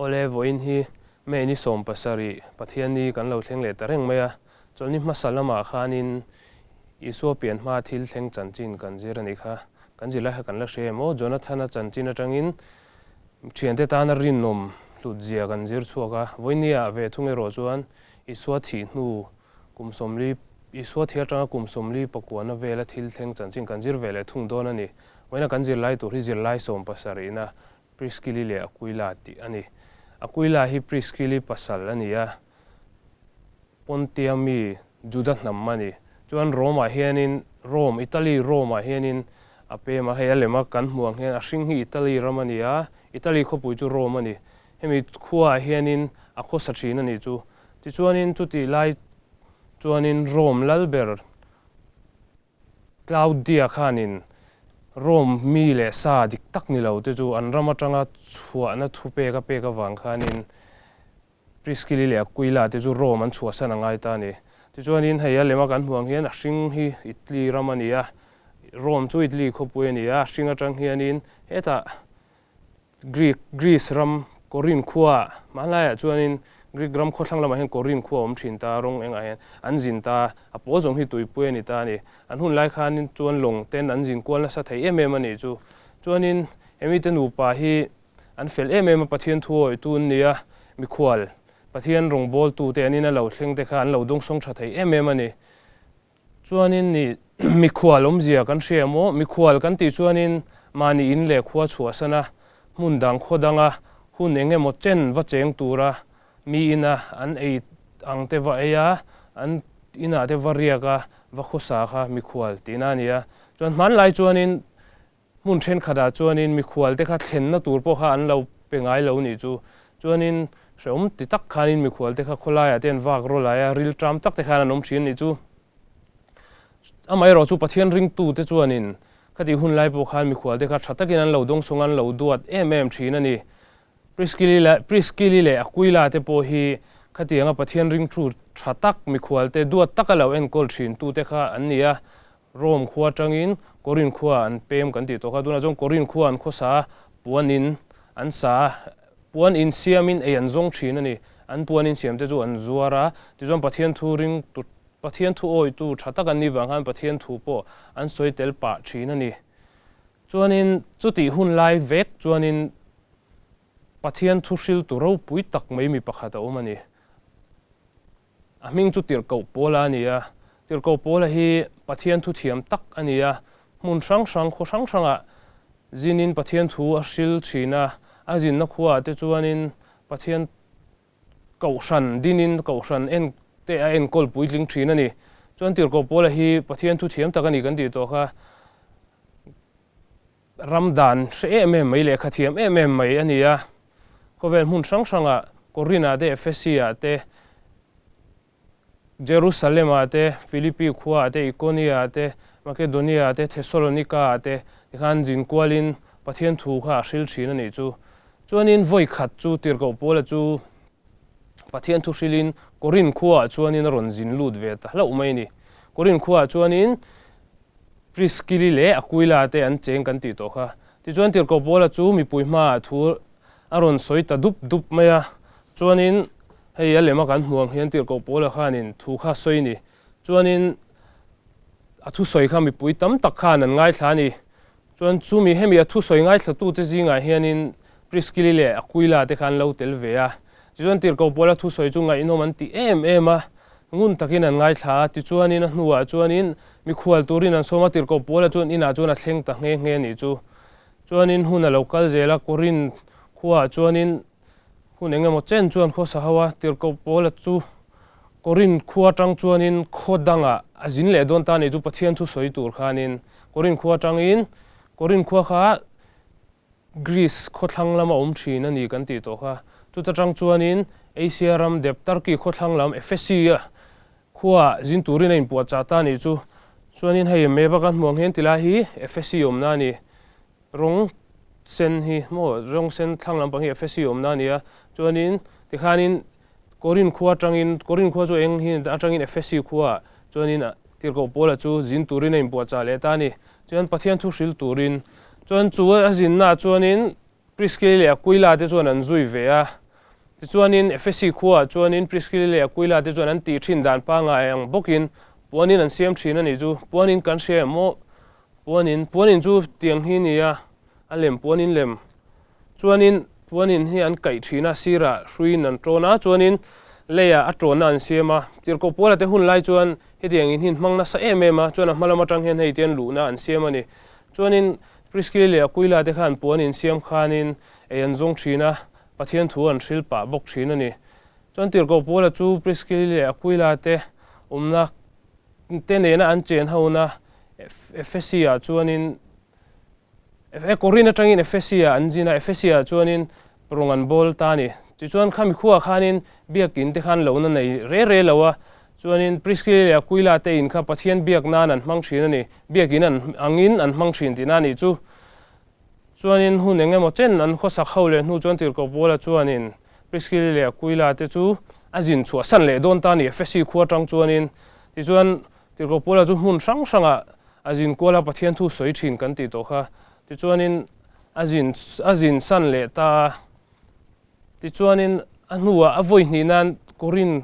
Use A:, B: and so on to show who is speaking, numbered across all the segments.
A: Awle, vawiin hi May ni 17, Pathianni kan lo thleng leh ta reng mai a. Chawlhni hmasa lamah khanin Isua pian hmaa thil thleng chanchin kan zir a nih kha. Kan zir lai kha kan la hria em aw? Jonathana chanchin atangin thiante tana rinawm hlutzia kan zir chhuak a. Vawiinniah ve thung erawh chuan Isua thih hnu kum 40, Isua thih atanga kum 49 vela thil thleng chanchin kan zir ve leh thung dawn a ni. Vawiina kan zirlai tur hi zirlai 70na Priskili leh Aquila tih a ni. Aquila hi Priskili pasal a ni a, Pontia mi Juda hnam a ni. Chuan Rome-ah hianin, Rome, Italy Rome-ah hianin a pem a, hei a lema kan hmuh ang hian a hring hi Italy ram a ni a, Italy khawpui chu Rome a ni. Hemi khuaah hianin a khawsa thin a nih chu. Tichuanin chutih lai chuanin Rome lal ber Claudia khanin Rome mi leh sa dik tak ni lo te chu an ram atanga chhuahna thupek a pek avang khanin Priskili leh Aquila te chu Rome an chhuahsan a ngai ta a ni. Tichuanin hei a lema kan hmuh ang hian a hring hi Italy ram a ni a, Rome chu Italy khawpui a ni a, a hring atang hianin hetah Greek, Greece ram Korin khua hmanlaiah chuanin Greek ram khawthlang lamah hian Korin khua a awm thin ta, rawng engah hian an zin ta, a pawl zawng hi tuipui a ni ta a ni. An hun lai khanin chuan lawng ten an zin kual nasa thei em em a nih chu. Chuanin hemi te nupa hi an fel em em a, Pathian thu awitu an ni a, mikhual, Pathian rawngbawltu te an ina lo thleng te kha an lo dawngsawng tha thei em em a ni. Chuanin ni mikhual awmzia kan hria maw? Mikhual kan tih chuanin mahni in leh khua chhuahsan a, hmun dang khaw danga hun eng emaw chen va cheng tura mi ina an ei ang te va ei a, an inah te va riak a, va khawsa kha mikhual tihna a ni a. Chuan hmanlai chuanin Hmun thenkhatah chuanin mikhualte kha thlenna tur pawh kha an lo pe ngai lo nih chu. Chuanin hrehawm ti tak khanin mikhualte kha khawlaiah te an vak rawl lai a, rilṭam tak te khan an awm ṭhin nih chu. Amaherawh chu Pathian ringtute chuanin khatih hun lai pawh khan mikhualte kha ṭha takin an lo dawngsawng a, an lo duat em em ṭhin a ni. Priskili leh Priskili leh Aquila te pawh hi khatianga Pathian ringtu ṭha tak mikhualte duat taka lo enkawl ṭhintute kha an ni a. Rome khua atangin Korin khua an pem kan tih tawh kha, tunah chuan Korin khua an khawsa a, puan in an sa a, puan in siamin ei an zawng thin a ni. An puan in siam te chu an zuar a, tichuan Pathian thu ring tu, Pathian thu awitu tha tak an nih vang khan Pathian thu pawh an sawi tel pah thin a ni. Chuanin chutih hun lai vek chuanin Pathian thu hriltu ropui tak mai mi pakhat a awm a ni. A hming chu Tirhkoh Paula a ni a. Tirhkoh Paula hi Pathian thu thiam tak a ni a. Hmun hrang hrang, khaw hrang hrangah zinin Pathian thu a hril thin a. A zinna khuaah te chuanin Pathian kohhran dinin kohhran en te a enkawl puitling thin a ni. Chuan Tirhkoh Paula hi Pathian thu thiam tak a ni kan tih tawh kha. Ram dan hre em em mai leh khathiam em em mai a ni a. Khawvel hmun hrang hrangah Korin-ah te, Ephesi-ah te, Jerusalem-ah te, Philippi khuaah te, Ikonia-ah te, Makedonia-ah te, Thesalonika-ah te tikhan zin kualin Pathian thu kha a hril thin a nih chu. Chuanin vawi khat chu Tirhkoh Paula chu Pathian thu hrilin Korin khuaah chuanin a rawn zin lut ve ta hlauh mai a ni. Korin khuaah chuanin Priskili leh Aquila te an cheng kan tih tawh kha. Tichuan Tirhkoh Paula chu mipui hmaah thu a rawn sawi ta dup dup mai a. Chuanin hei a lema kan hmuh ang hian Tirhkoh Paula khanin thu kha sawi a ni. Chuanin a thusawi kha mipui tam tak khan an ngaithla a ni. Chuan chumi hemi a thusawi ngaithlatute zingah hianin Priskili leh Aquila te kha an lo tel ve a. Tichuan Tirhkoh Paula thusawi chu ngaihnawm an ti em em a, ngun takin an ngaithla a. Tichuanin a hnuah chuanin mikhual turin an sawm a, Tirhkoh Paula chuan inah chuan a thleng ta nghe nghe a nih chu. Chuanin hun a lo kal zel a, Korinth khuaah chuanin hun eng emaw chen chuan khawsa ho a, Tirhkoh Paula chu Korinth khua atang chuanin khaw dangah a zin leh dawn ta a nih chu Pathian thu sawi tur khanin Korinth khua atangin Korinth khua kha Greece khawthlang lama awm thin a ni kan tih tawh kha. Chuta tang chuanin Asia ram dep Turkey khawthlang lam Ephesi a khuaah zin turin a inpuahchah ta a nih chu. Chuanin hei map a kan hmuh ang hian tilai hi Ephesi awmna a ni. Rawng sen hi maw rawng sen thlang lampang hi Ephesi awmna a ni a, chuanin tikhanin Korinth khua atangin Korinth khua chu eng hi atangin Ephesi khuaah chuanin Tirhkoh Paula chu zin turin a inpuahchah leh ta a ni. Chuan Pathian thu hril turin chuan chu a zinnaah chuanin Priskili leh Aquila te chuan an zui ve a. Tichuanin, Efesi khuaah chuanin Priskili leh Akuila te chuan an tih thin dan pangngai ang bawkin puanin an siam thin a nih chu. Puanin kan hria em maw? Puanin, puanin chu tiang hi nia, a lem puanin lem. Chuanin puanin hi an kaih thin a, sirah hruiin an tawn a, chuanin leiah a tawnna an siam a. Tirhkoh Puala te hun lai chuan hetiang in hi an hmang nasa em em a, chuan a hma lam atang hian hei te an luhna an siam a ni. Chuanin Priskili leh Akuila te khan puanin siam khanin ei an zawng thin a, Pathian thu an hril pah bawk thin a ni. Chuan Tirhkoh Paula chu Priskili leh Akuila te awmna te nena an chen hona Efesi-ah chuanin Korin atangin Efesi-ah an zin a, Efesi-ah chuanin rawng an bawl ta a ni. Tichuan khami khuaah khanin biakin te khan lohna nei re re lo a, chuanin Priskili leh Akuila te in kha Pathian biak nan an hmang thin a ni, biakin an angin an hmang thin tihna a nih chu. Chuanin hun eng emaw chen an khawsak ho leh hnu chuan Tirhkoh Paula chuanin Priskili leh Akuila te chu a zin chhuah san leh dawn ta a ni, Efesi khua atang chuanin. Tichuan Tirhkoh Paula chu hmun hrang hrangah a zin kual a, Pathian thu sawi thin kan tih tawh kha. Tichuanin a zin a zin san leh ta a. Tichuanin a hnuah a vawi hnih nan Korin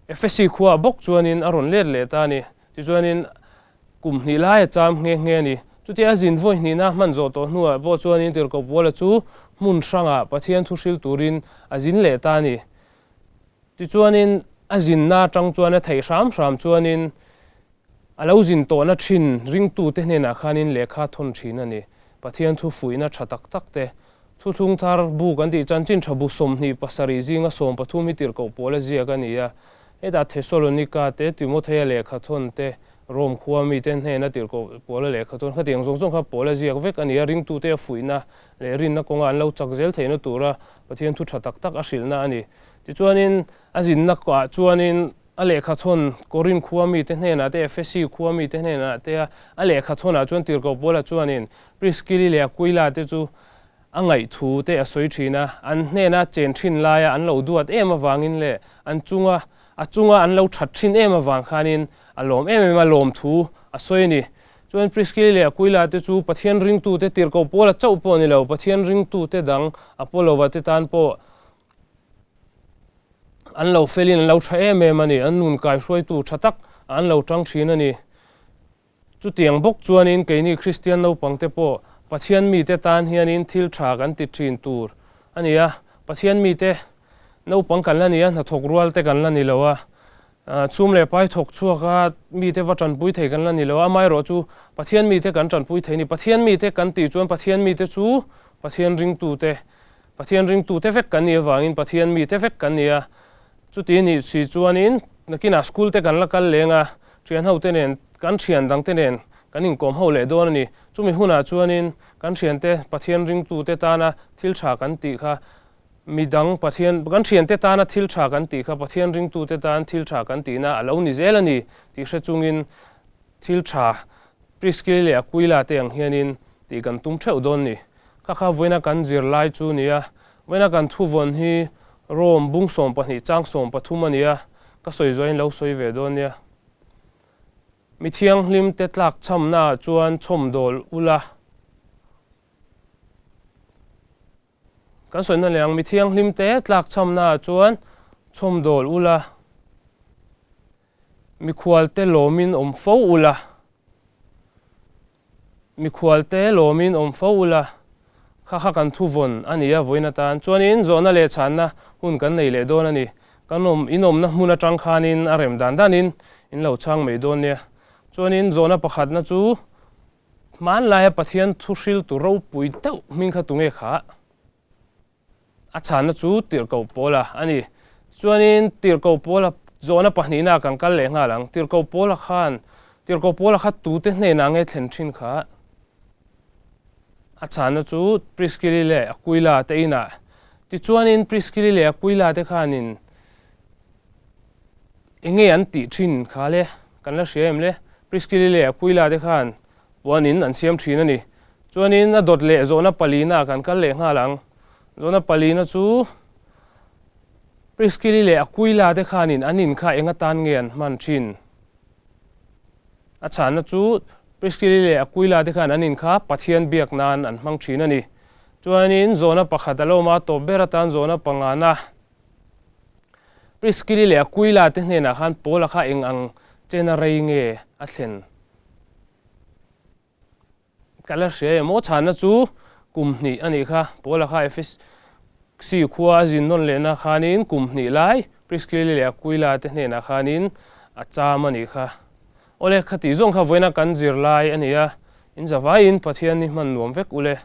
A: Efesi khuaah bawk chuanin a rawn let leh ta a ni. Tichuanin Kum hnih lai a cham nghe nghe a ni. Chutia a zin vawi hnihna hman zawh tawh hnuah pawh chuanin Tirhkoh Paula chu hmun hrangah Pathian thu hril turin a zin leh ta a ni. Tichuanin a zinna atang chuan a theih hram hram chuanin a lo zin tawhna thin ringtute hnenah khanin lehkha thawn thin a ni. Pathian thu fuihna tha tak tak te, Thuthlung thar bu kan tih chanchin tha bu 27 zinga 13 hi Tirhkoh Paula ziak a ni a. Hetah Thesalonika te, Timothea lehkha thawn te, Rome khua mite hnena tirhkoh Paula lehkha chuan khatiang zawng zawng kha Paula ziak vek a ni a, ringtute a fuihna leh rinna kawnga an lo chak zel theihna tura Pathian thu tha tak tak a hrilhna a ni. Tichuanin a zinna ah chuanin a lehkha thawn Korin khua mite hnenah te, Efesi khua mite hnenah te a a lehkha thawnah chuan tirhkoh Paula chuanin Priskili leh Aquila te chu a ngaihthu te a sawi thin a, an hnena chen thin laia an lo duat em avangin leh an chunga a chunga an lo that thin em avang khanin a lawm em em a, lawmthu a sawi a ni. Chuan Priskili leh Aquila te chu Pathian ringtute tirhkoh Paula chauh pawh ni lo, Pathian ringtute dang Apollo-a te tan pawh an lo felin an lo tha em em a ni, an nun kaihruaitu tha tak an lo tang thin a ni. Chutiang bawk chuanin keini Kristian naupangte pawh Pathian mite tan hianin thil tha kan ti thin tur a ni a. Pathian mite naupang kan la ni a, hnathawk rual te kan la ni lo a, chhum leh pai thawk chhuak a mite va tanpui thei kan la ni lo a, amaherawh chu Pathian mite kan tanpui thei a ni. Pathian mite kan tih chuan Pathian mite chu Pathian ringtute, Pathian ringtute vek kan nih avangin Pathian mite vek kan ni a. Chuti nih si chuanin nakinah school te kan la kal leng a, thian ho te nen kan thian dang te nen kan inkawm ho leh dawn a ni. Chumi hunah chuanin kan thiante Pathian ringtute tana thil tha kan tih kha midang Pathian kan thiante tana thil tha kan tih kha Pathian ringtute tan thil tha kan tihna a lo ni zel a ni tih hre chungin thil tha Priskili leh Aquila te ang hianin tih kan tum theuh dawn ni. Kha kha vawiina kan zirlai chu nia. Vawiina kan thuvawn hi Rome bung 12 chang 13 a nia, ka sawi zuain lo sawi ve dawn nia. Mi thianghlim te tlak chhamnaah chuan chhawmdawl ula. Kan sawina leh ang, mi thianghlim te tlak chhamnaah chuan chhawmdawl ula. Mikhualte lawmin awm fo ula. Mikhualte lawmin awm fo ula, kha kha kan thu vawn a ni a vawiin atan. Chuanin zawhna leh chhanna hun kan nei leh dawn a ni. Kan awm inawmna hmun atang khanin a rem dan danin in lo chhang mai dawn nia. Chuanin zawhna pakhatna chu hmanlaia Pathian thu hriltu ropui deuh hming kha tunge kha? A chhanna chu Tirhkoh Paula a ni. Chuanin Tirhkoh Paula zawhna pahnihna kan kal leh nghal ang. Tirhkoh Paula khan Tirhkoh Paula kha tute hnenah nge thlen thin kha? A chhanna chu Priskili leh Aquila te inah. Tichuanin Priskili leh Aquila te khanin enge an tih thin kha le? Kan la hria em le? Priskili leh Aquila te khan Puanin an siam thin a ni. Chuanin a dawt leh zawhna palina kan kal leh nghal ang. Zawhna palina chu Priskili leh Aquila te khanin an in kha eng atan nge an hman thin? A chhanna chu Priskili leh Aquila te khan an in kha Pathian biak nan an hmang thin a ni. Chuanin zawhna pakhat a lo awm a, tawp ber atan zawhna pangana. Priskili leh Aquila te hnenah khan Paula kha eng ang chena rei nge a thlen? Ka la hria em aw chhanna chu kum hnih a nih kha. Paula kha Efesi khua a zin nawn lehna khanin kum hnih lai Priskili leh Aquila te hnenah khanin a cham a nih kha. Awle, khati zawng kha vawiina kan zir lai a ni a, in zavaiin Pathian ni hman nuam vek ule.